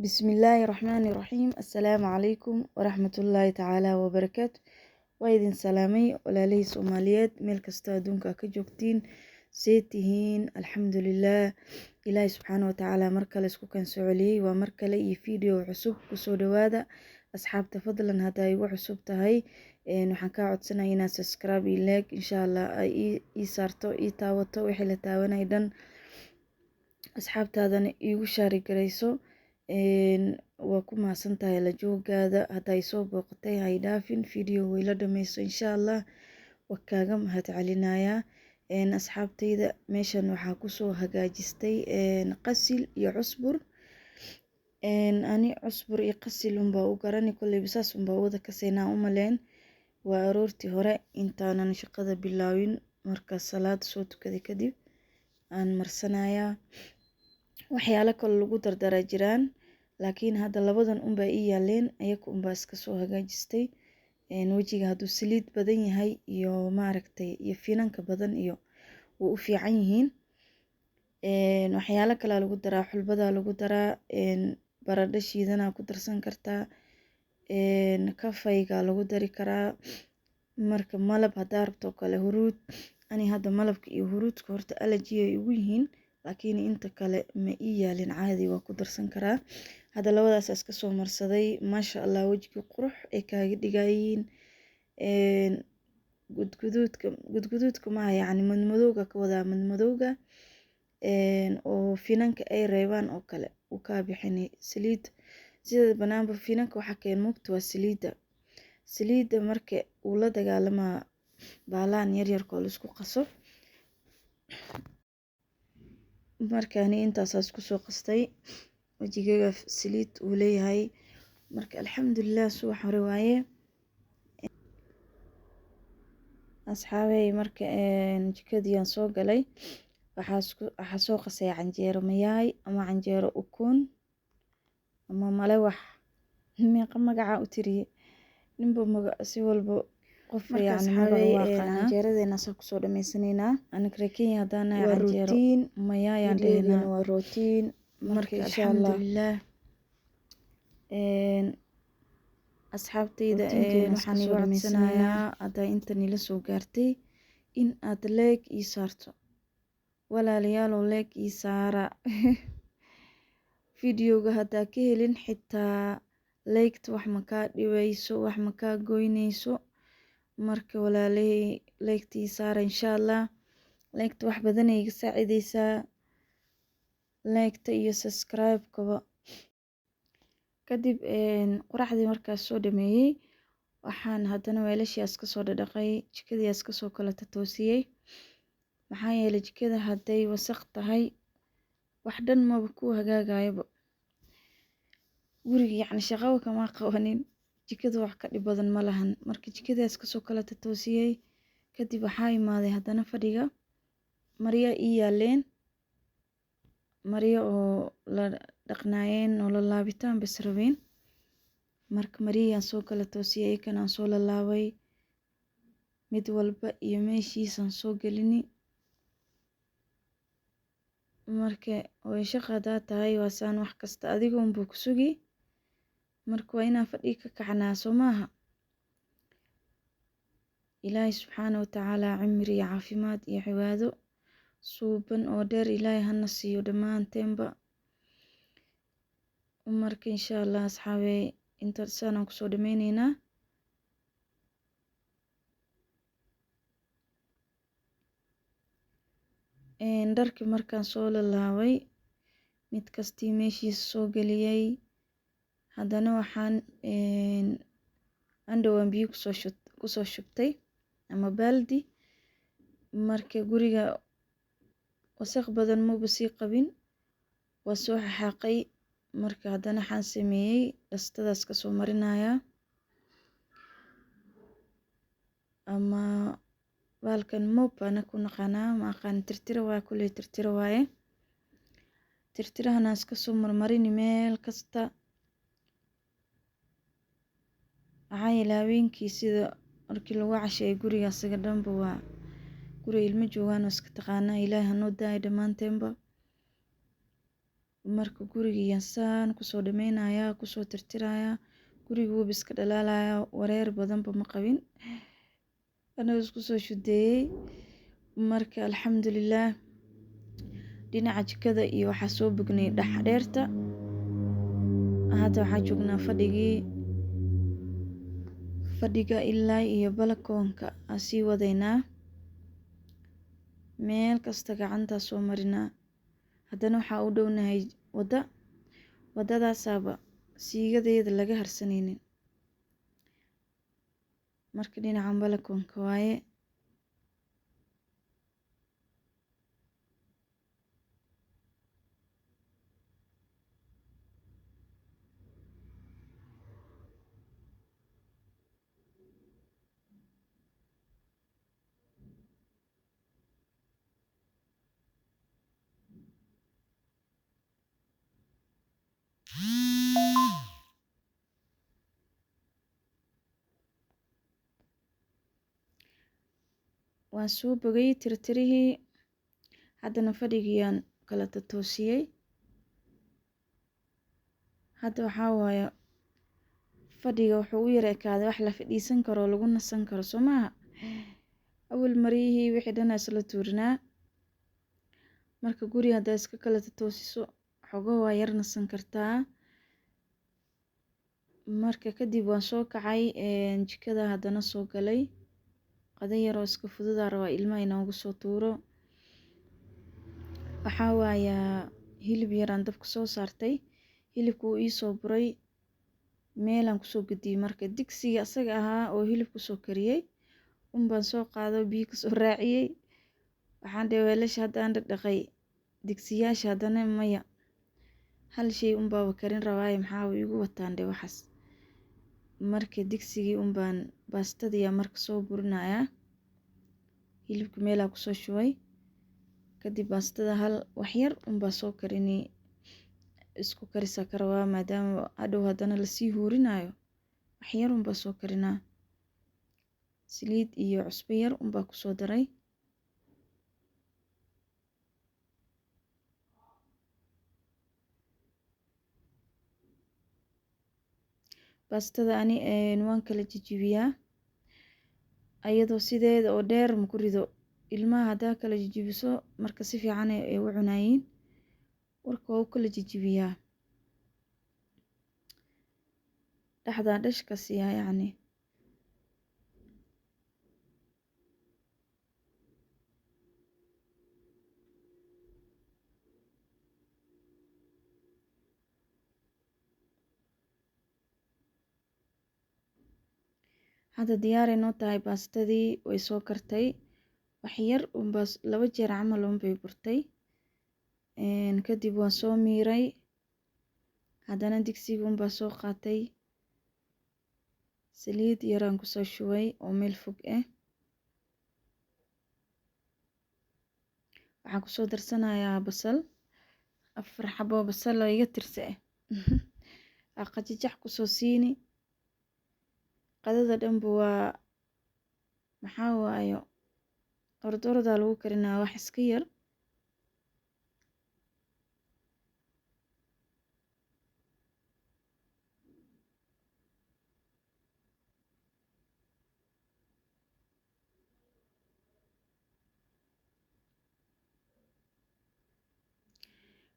Bismillaahi Raxmaani Raxiim. Assalaamu calaykum waraxmatullaahi tacaala wabarakaatu. Waa idin salaamay, walaalihii Soomaaliyeed, meel kasta adduunka ka joogtiin. See tihiin? Alxamdulilaah, Ilaahi subxaana watacaala mar kale isku kan soo celiyey. Waa mar kale iyo video cusub. Kusoo dhawaada, asxaabta. Fadlan, haddaa igu cusub tahay, waxaan kaa codsanaya inaad subscribe iyo like, insha Allah, ay ii saarto, ii taawato wixii la taawanay dhan, asxaabtaadana iigu share garayso. Waa ku mahadsantahay la joogaada. Haddaa isoo booqatay, hay dhaafin video, wayla dhameyso, insha Allah. Waa kaaga mahad celinayaa. Asxaabtayda, meeshan waxaa kusoo hagaajistay qasil iyo cusbur. Ani cusbur iyo qasil unbaa u garani, kolleyba saas unbaa wada kaseynaa u maleen. Waa aroortii hore intaanan shaqada bilaawin, marka salaada soo tukaday kadib aan marsanayaa. Waxyaalo kale lagu dardaraa jiraan, laakiin hadda labadan unbaa ii yaaleen, ayaga unbaa iska soo hagaajistay. Wejiga hadduu saliid badan yahay iyo maaragtay iyo finanka badan iyo wuu u fiican yihiin. Waxyaalo kalea lagu daraa, xulbadaa lagu daraa, baradho shiidanaa ku darsan kartaa, kafaygaa lagu dari karaa, marka malab haddaa rabto kale, huruud. Ani hadda malabka iyo huruudka horta allergy ay ugu yihiin, laakiin inta kale ma ii yaalin, caadi waa ku darsan karaa. Hadda labadaas iska soo marsaday, maasha Allah, wejigii qurux ay kaaga dhigayiin. Gudguduudka, gudguduudka maaha, yacni madmadowga ka wadaa, madmadowga oo finanka ay reebaan oo kale uu kaa bixini. Saliid sida banaanba finanka waxaa keen mugta waa saliidda. Saliidda marka uu la dagaalamaa baalahan yaryarka oo laisku qaso. Marka ani intaasaas kusoo qastay, wejigayga saliid uu leeyahay. Marka alxamdulilah, subax hore waaye, asxaabey. Marka jikadii aan soo galay, waxaa soo qasay canjeero mayaay ama canjeero ukun ama malawax. Meeqa magaca u tiriye, ninba maga si walba qof yacni magaca u aqaanaa. Canjeeradeena saa kusoo dhameysanaynaa. Anaga reer Kenya haddaan nahay, canjeero mayaay aan dhehnaa, waa routine. Marka alxamdulilah, asxaabtayda, waxaan iga codsanayaa haddaa intan ila soo gaartay in aad like ii saarto. Walaalayaalow, like ii saara videoga. Haddaa ka helin xitaa, liketa wax makaa dhibayso, wax makaa goynayso. Marka walaalahey, liketa ii saara, insha Allah. Liketa wax badan ay iga saacideysaa, liketa iyo subscribe-kaba. Kadib quraacdii markaas soo dhameeyey, waxaan haddana weelashiias kasoo dhadhaqay, jikadiias kasoo kala tatoosiyey. Maxaa yeelay, jikada hadday wasaq tahay, wax dhan maba ku hagaagayaba guriga, yacni shaqaba kama qabanin. Jikada wax ka dhib badan ma lahan. Marka jikadaas kasoo kala tatoosiyey kadib, waxaa imaaday haddana fadhiga. Maryo ii yaaleen, maryo oo la dhaqnaayeen oo la laabitaan bas rabeen. Marka maryihii soo kala toosiyey, ayakana aan soo lalaabay, mid walba iyo meeshiisaan soo gelini. Marka way shaqa haddaa tahay, waa saan, wax kasta adiga unbuu ku sugi. Marka waa inaan fadhiga ka kacnaa, soo maaha? Ilaahay subxaana watacaala cimri iyo caafimaad iyo cibaado suuban oo dheer Ilaahay hana siiyo dhammaanteenba. Marka insha Allah, asxaabey, inta saanaan kusoo dhameyneynaa. Dharkii markaan soo lalaabay, mid kastii meeshiisa soo geliyey, haddana waxaan andhowaan biyo kusoo shubtay ama baaldi. Marka guriga wasaq badan maba sii qabin, waa soo xaaqay. Marka haddana waxaan sameeyey dhastadaas kasoo marinayaa ama baalkan mop ana ku naqaanaa, ma aqaan, tirtira waaye kulley, tirtira waaye. Tirtirahana iska soo marmarini meel kasta. Maxaa yeelay, habeenkii sida markii lagu casheeyo, guriga asaga dhanba waa guri ilmo joogaan oo iska taqaanaa. Ilaahay hanoo daayo dhammaanteenba. Marka guriga saan kusoo dhameynaya, kusoo tirtiraya, guriga wuu iska dhalaalaya, wareer badanba ma qabin, anoo isku soo shudeeyey. Marka alxamdulilah dhinaca jikada iyo waxaa soo bognay dhexdheerta. Hadda waxaa joognaa fadhigii, fadhiga ilaa iyo balakoonka aan sii wadaynaa, meel kasta gacantaa soo marinaa. Haddana waxaa u dhownahay wadda, waddadaasaaba siigadeeda laga harsanaynin. Marka dhinacan balakoonka waaye. Waan soo bogay tirtirihii, haddana fadhigiyaan kala toosiyey. Hadda waxaa waaye fadhiga wuxuu u yara ekaaday wax la fadhiisan karo oo lagu nasan karo, soo maaha? Awal maryihii wixii dhan isla tuurinaa. Marka guriga haddaa iska kala toosiso, xogo waa yar nasan kartaa. Marka kadib waan soo kacay, jikada haddana soo galay. Qado yar oo iska fududaa rabaa ilmaha inoogu soo tuuro. Waxaa waaya hilib yaraan dabka soo saartay, hilibka wuu ii soo buray, meelaan kusoo gediyey. Marka digsiga asaga ahaa oo hilib kusoo kariyey unbaan soo qaado, biyo kasoo raaciyey. Waxaan dhahay weelasha haddaan dhaqdhaqay digsiyaasha, haddana maya, hal shay unbaaba karin rabaaye, maxaaba igu wataan dhe waxaas. Marka digsigii unbaan baastadiyaa marka soo burinayaa, hilibka meelaa kusoo shubay. Kadib baastada hal wax yar unbaa soo karini, isku karisaa ka rabaa, maadaama hadhow haddana lasii huurinayo. Wax yar unbaa soo karinaa, saliid iyo cusbo yar unbaa kusoo daray. Baastada ani waan kala jijibiyaa, ayadoo sideeda oo dheer ma ku rido. Ilmaha haddaa kala jijibiso marka si fiican ay u cunayiin. Warka waa u kala jijibiyaa, dhexdaa dhash ka siiyaa yacni. Hadda diyaaray noo tahay baastadii, way soo kartay. Wax yar unbaa 2 jeer camal unbay burtay. Kadib waan soo miiray, haddana digsiga unbaa soo qaatay, saliid yaraan kusoo shubay oo meel fog ah. Waxaan kusoo darsanayaa basal, 4 xabo basal oo iga tirse ah, qajajax kusoo siini. Qadada dhanba waa maxaa waayo orod orodaa lagu karinaa, wax iska yar.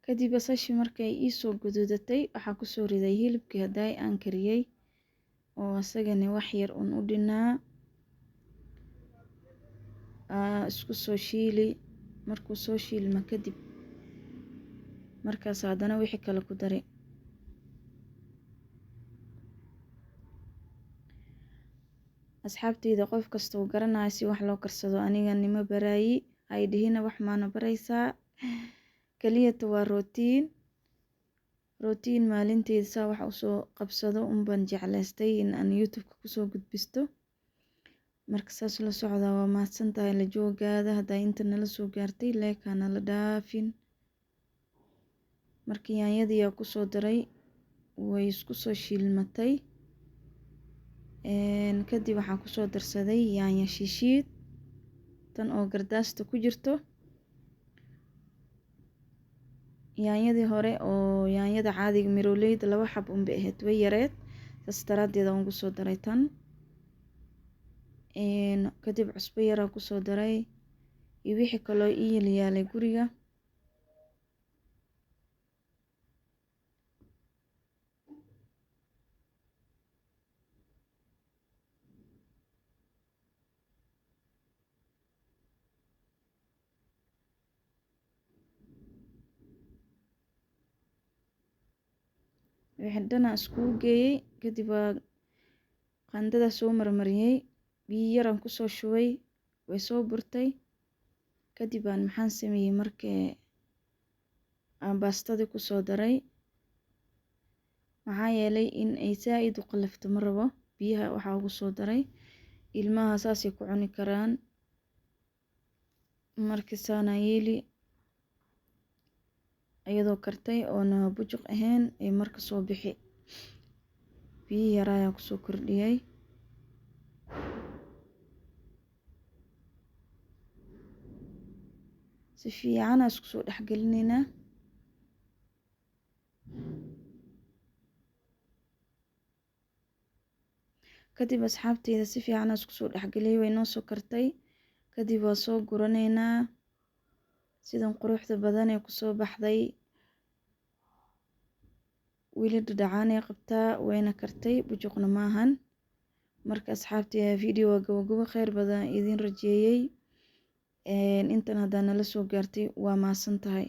Kadib basashii markay iisoo guduudatay, waxaan kusoo riday hilibkii haddaay aan kariyey oo asagana wax yar un u dhinaa. Isku soo shiili, markuu soo shiilma kadib markaas haddana wixii kale ku dari. Asxaabteyda qof kasta uu garanayo si wax loo karsado, aniga nima baraayi hay dhihina wax maana baraysaa. Keliyata waa rootiin, rootiin maalinteyda saa wax usoo qabsado unbaan jeclaystay in aan YouTube-ka kusoo gudbisto. Marka saas la socdaa, waa mahadsantahay la joogaada. Haddaa inta nala soo gaartay, leekaa nala dhaafin. Marka yaanyadii yaa kusoo daray, way isku soo shiilmatay. Kadib waxaan kusoo darsaday yaanya shiishiid, tan oo gardaasta ku jirto. Yaanyadii hore oo yaanyada caadiga miroleyda 2 xab unbay ahayd, way yareed, saas daraaddeed aan ugu soo daray tan. Kadib cusbo yaraan kusoo daray iyo wixii kaloo ii yaalyaalay guriga. Wixii dhan aan iskugu geeyey. Kadib waa qaandada soo marmariyey, biyo yaraan kusoo shubay, way soo burtay. Kadib aan maxaan sameeyey markii aan baastadii kusoo daray, maxaa yeelay in ay zaa'id u qalafto ma rabo. Biyaha waxaa ugu soo daray ilmaha saasay ku cuni karaan. Marka saanaan yeeli iyadoo kartay oona bujuq ahayn ay marka soo bixi. Biyo yar ayaan kusoo kordhiyey. Si fiican aan isku soo dhexgelinaynaa. Kadib asxaabteyda si fiican aan isku soo dhexgeliyey, way noo soo kartay. Kadib waa soo guranaynaa. Sidan quruxda badan ee kusoo baxday, weli dhadhacaanay qabtaa, wayna kartay, bujuqna maahan. Marka asxaabteyda video waa gabagabo, kheyr badan idin rajeeyey. Intan haddaa nala soo gaartay waa mahadsan tahay.